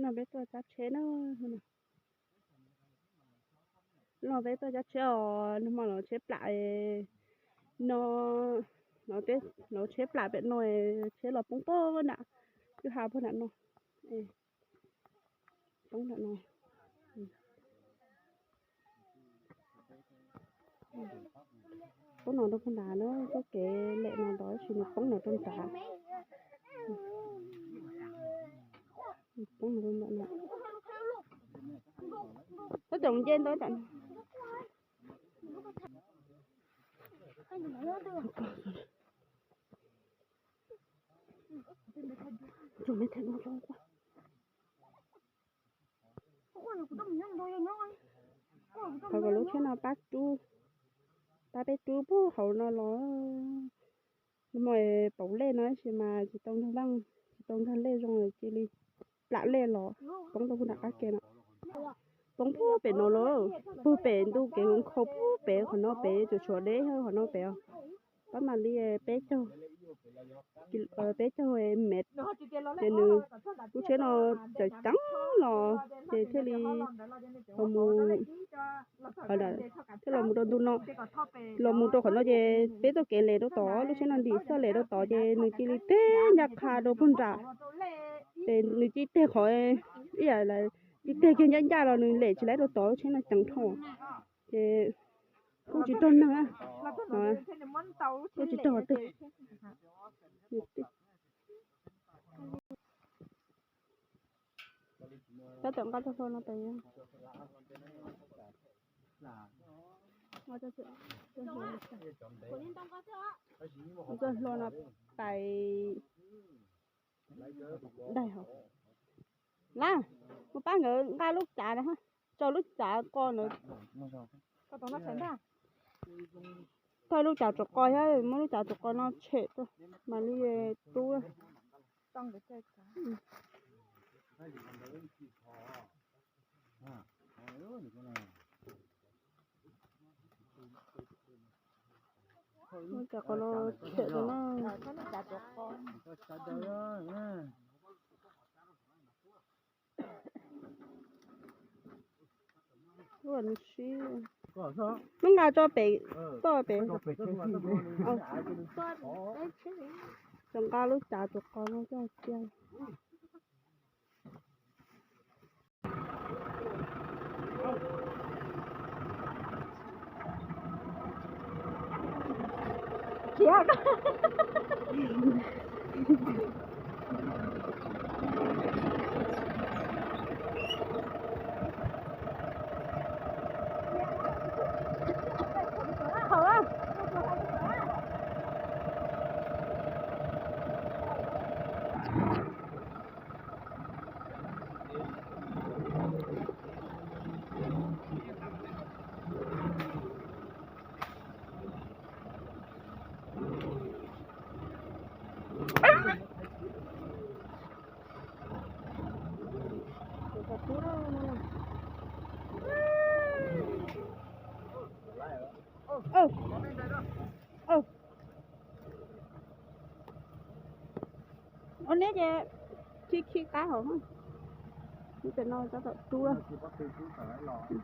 No peb tuaj cab tsheb na. No peb tuaj cab tsheb os, nag hmo los tsheb plam no, los tsheb plam pem no, tsheb los poob puag nram kwj ha puag nram no, poob nram no. Poob no rau puag nrad na, txoj kev lem no ntawd tab sis nws poob no rau nrad. Poob no rau nrad no. Tab tom nce ntawd tam no. Thov kom lub tsheb no pab rub, pab peb rub puag hauv no los. Nag hmo pauv lej no tab sis mas tsis tau nrog leej, tsis tau nrog lej zoo cia li plam lej los poob rau puag nram qab ke no. Poob puag pem no lawm, puag pem ntu kev nkhaus puag pem qhov no pem, tshuav tshuav deb qhov no pem os. Pab mam li peb caug, peb caug mev, ces nws lub tsheb no tseem ceev los ces thiaj li ho mus, thiaj los mus rau ntu no, los mus rau qhov no ces peb txoj kev lem rau tod, lub tsheb no ntim xoj lem rau tod ces nws cia li teg ncaj qha rau puag nram, ces nws cia li teg qhov, ib yam li cia li teg kiag ncaj ncaj los nws lem tsis laib rau tod, lub tsheb no ceev dhau, ces kuj tsis raug neeg, kuj tsis raug twg. Tab tom nqa txoj hlua no pem. Txoj hlua no pais daig hov. Lawm, mus pab nkawd nqa lub cav na, tso lub cav qo na. Thaij lub cav tso qo thiab, muab lub cav tso qo no tshem tuaj mam li rub. Muab cov qos los tshem rau na. Lub nws sib, muab nqa tso pem toj pem. Tso nqa lub cav tso qos no coj cia. Ua neb ces khi khi qab hauv, tab tom rub. Tab tom rub.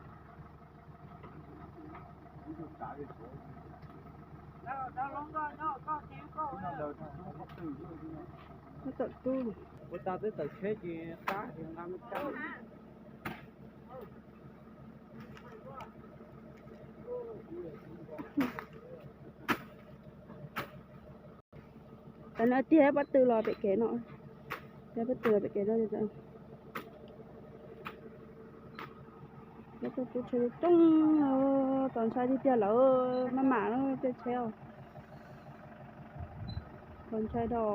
Ua tas twb tawm tsheb ces qab ces nqa me cab. Tam no tiag pab tw los pem kev no, tiag pab tw los pem kev no. Pab tw tsheb coob, tos ntshai tiag tiag lawm, maj mam lawm tej tsheb os. Tos ntshai dhau.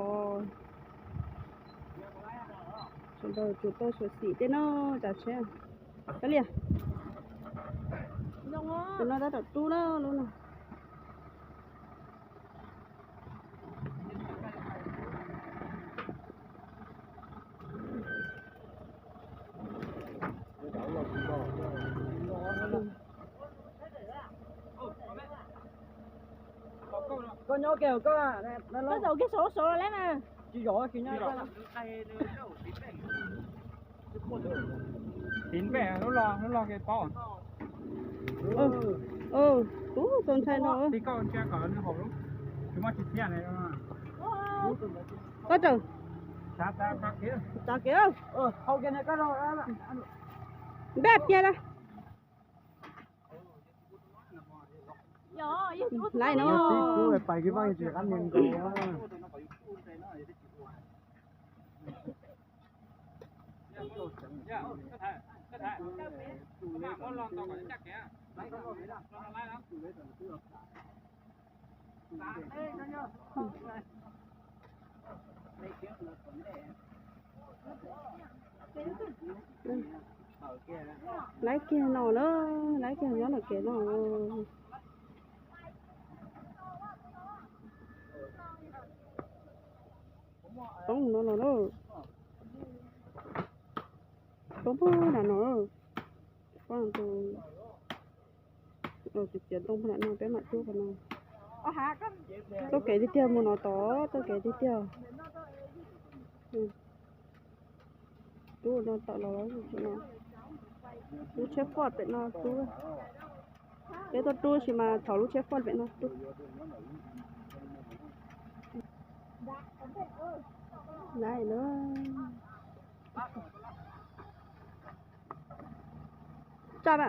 Sawv daws tsum tau xyuam xim tej no, cas tsheb. Kav liam, tam no tab tom rub na lub no. Koj nyob kiag koj, koj zaum kiag saud saud los lawm mas. Tsis zov tsis nyob. Lub lub lub lub paub. Tus txaus ntshai no. Koj tsaws. Tsav kiag. Npaj tiag lawm. Laiv no. Laiv kiag no na, laiv kiag nyob ntawm kev no. Poob no los na. Poob poob nram no. Poob tus, tus txiav ntoo poob nram no peb mam rub qhov no. Taug kev tiag tiag mus no tod, taug kev tiag tiag. Rub no tawm los no. Lub tsheb foj pem no rub. Peb tuaj rub sis mas thov lub tsheb foj pem no rub. Laiv na. Tsa na.